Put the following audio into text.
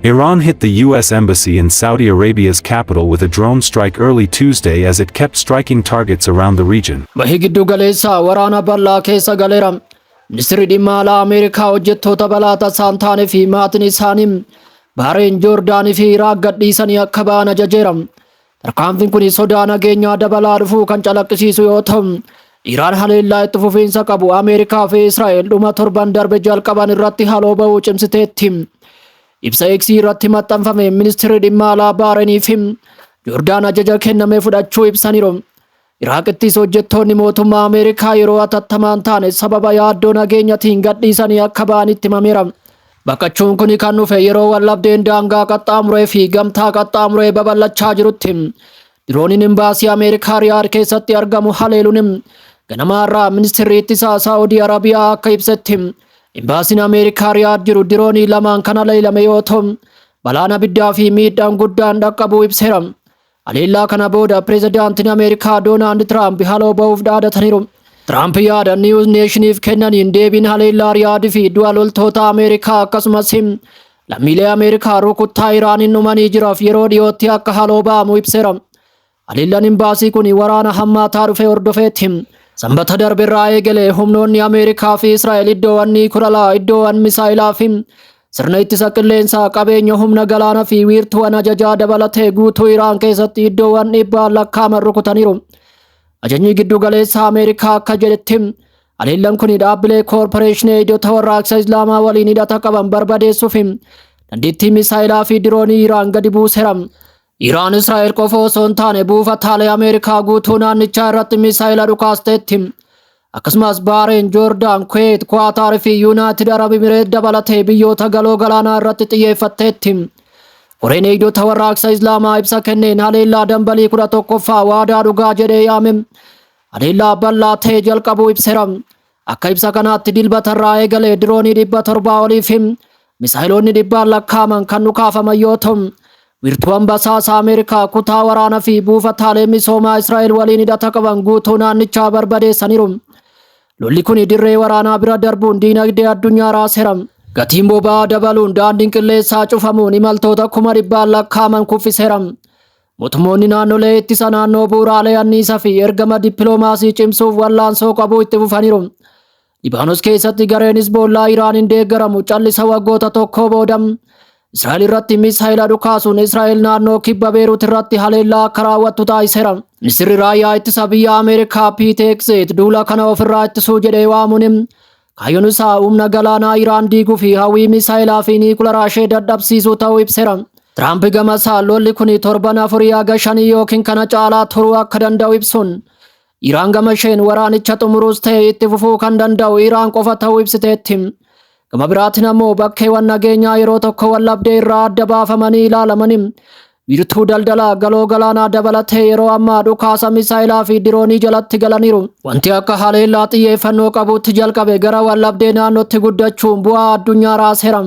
Iran hit the U.S. Embassy in Saudi Arabia's capital with a drone strike early Tuesday as it kept striking targets around the region. Bahii giddu galeessaa waraana bal'aa keessa galeera. Ministeerri dhimma alaa Ameerikaa hojjettoota balaa tasaan taane fi maatiin isaanii Bahareen, Joordaanii fi Iraaq gadhiisanii akka ba'an ajajeera. Tarkaanfiin kun sodaa nageenyaa dabalaa dhufuu kan calaqqisiisu yoo ta'u, Iraan haleellaa itti fufiinsa qabu Ameerikaa fi Israa'el dhuma torban darbe jalqaban irratti haloo ba'uu cimsiteetti. Ibsa X irratti maxxanfame ministeerri dhimma alaa Bahareenii fi Joordaan ajaja kenname fudhachuu ibsaniiru. Iraaqittis hojjettoonni mootummaa Ameerikaa yeroo hatattamaan taane sababa yaaddoo nageenyatiin gadhiisanii akka ba'anitti himameera. Baqachuun kun kan dhufe yeroo wallabdeen daangaa qaxxaamuree fi gamtaa qaxxaamuree babal'achaa jirutti. Dirooniin imbaasii Ameerikaa Riyaad keessatti argamu haleeluun ganama irraa ministeerri ittisaa Saa'udii Arabiyaa akka ibsetti, imbaasiin Ameerikaa Riyaad jiru diroonii lamaan kan haleelame yoo ta'u, balaan abiddaa fi miidhaan guddaan dhaqqabuu ibseera. Haleellaa kana booda pireezidaantiin Ameerikaa Doonaald Tiraamp haloo ba'uuf dhaadataniiru. Tiraamp yaada News Nationiif kennaniin deebiin haleellaa Riyaad fi du'a loltoota Ameerikaa akkasumas lammiilee Ameerikaa rukuttaa Iraaniin dhumanii jiraaf yeroo dhiyootti akka haloo ba'amu ibseera. Haleellaan imbaasii kun waraana hammaataa dhufe hordofeetti. Sanbata darbe irraa eegalee humnoonni Ameerikaa fi Israa'el iddoowwan niikulalaa, iddoowwan misaayilaa fi sirna ittisa qilleensaa, qabeenya humna galaanaa fi wiirtuuwwan ajajaa dabalatee guutuu Iraan keessatti iddoowwan dhibbaan lakkaa'aman rukutaniiru. Ajajni giddu galeessa Ameerikaa akka jedhetti, haleellaan kun dhaabbilee koorporeeshinii Eegdota Warraaqsa Islaamaa waliin hidhata qaban barbadeessuuf dandeettii misaayilaa fi diroonii Iraan gadi buuseera. Iraan Israa'el qofa osoo hin taane buufataalee Ameerikaa guutuu naannichaa irratti misaayila dhukaasteetti. Akkasumas Baareen, Joordaan, Kuweet, Kuwaataar fi Yuunaayitid Arab Imireet dabalatee biyyoota galoo galaanaa irratti xiyyeeffatteetti. Koreen Eegdota Warraaqsa Islaamaa ibsa kenneen haleellaa dambalii 11ffaa waadaa dhugaa jedhee yaame. Haleellaa bal'aa ta'e jalqabuu ibseera. Akka ibsa kanaatti, Dilbatarraa eegalee diroonii 700 olii fi misaayiloonni dhibbaan lakkaa'aman kan dhukaafaman yoo ta'u, wiirtuuwwan basaasa Ameerikaa, kutaa waraanaa fi buufataalee misoomaa Israa'el waliin hidhata qaban guutuu naannichaa barbadeessaniiru. Lolli kun dirree waraanaa bira darbuun diinagdee addunyaa raaseera. Gatiin boba'aa dabaluun, daandiin qilleensaa cufamuun imaltoota kuma dhibbaan lakkaa'aman kuffiseera. Mootummoonni naannolee ittisa naannoo, bu'uuraalee anniisaa fi ergama dippiloomaasii cimsuuf wallaansoo qabuu itti fufaniiru. Libaanos keessatti gareen Hizboollaa Iraaniin deeggaramu callisa waggoota tokko booda Israa'el irratti misaayila dhukaasuun Israa'el naannoo kibba Beerut irratti haleellaa akka raawwattu taasiseera. Ministeerri raayyaa ittisa biyya Ameerikaa Piit Heegseet duula kana ofirraa ittisuu jedhee waamuun kaayyoon isaa humna galaanaa Iraan diiguu fi hawwii misaayilaa fi niikularaa ishee dadhabsiisuu ta'uu ibseera. Tiraamp gama isaa lolli kun torban 4 haga 5 yookiin kana caalaa turuu akka danda'u ibsuun, Iraan gama isheen waraanicha xumuruus ta'e itti fufuu kan danda'u Iraan qofa ta'uu ibsiteetti. Gama biraatiin ammoo bakkeewwan nageenyaa yeroo tokko wallabdee irraa adda baafamanii ilaalamanii wiirtuu daldalaa galoo galaanaa dabalatee yeroo ammaa dhukaasa misaayilaa fi diroonii jalatti galaniiru. Wanti akka haleellaa xiyyeeffannoo qabutti jalqabe gara wallabdee naannootti guddachuun bu'aa addunyaa raaseera.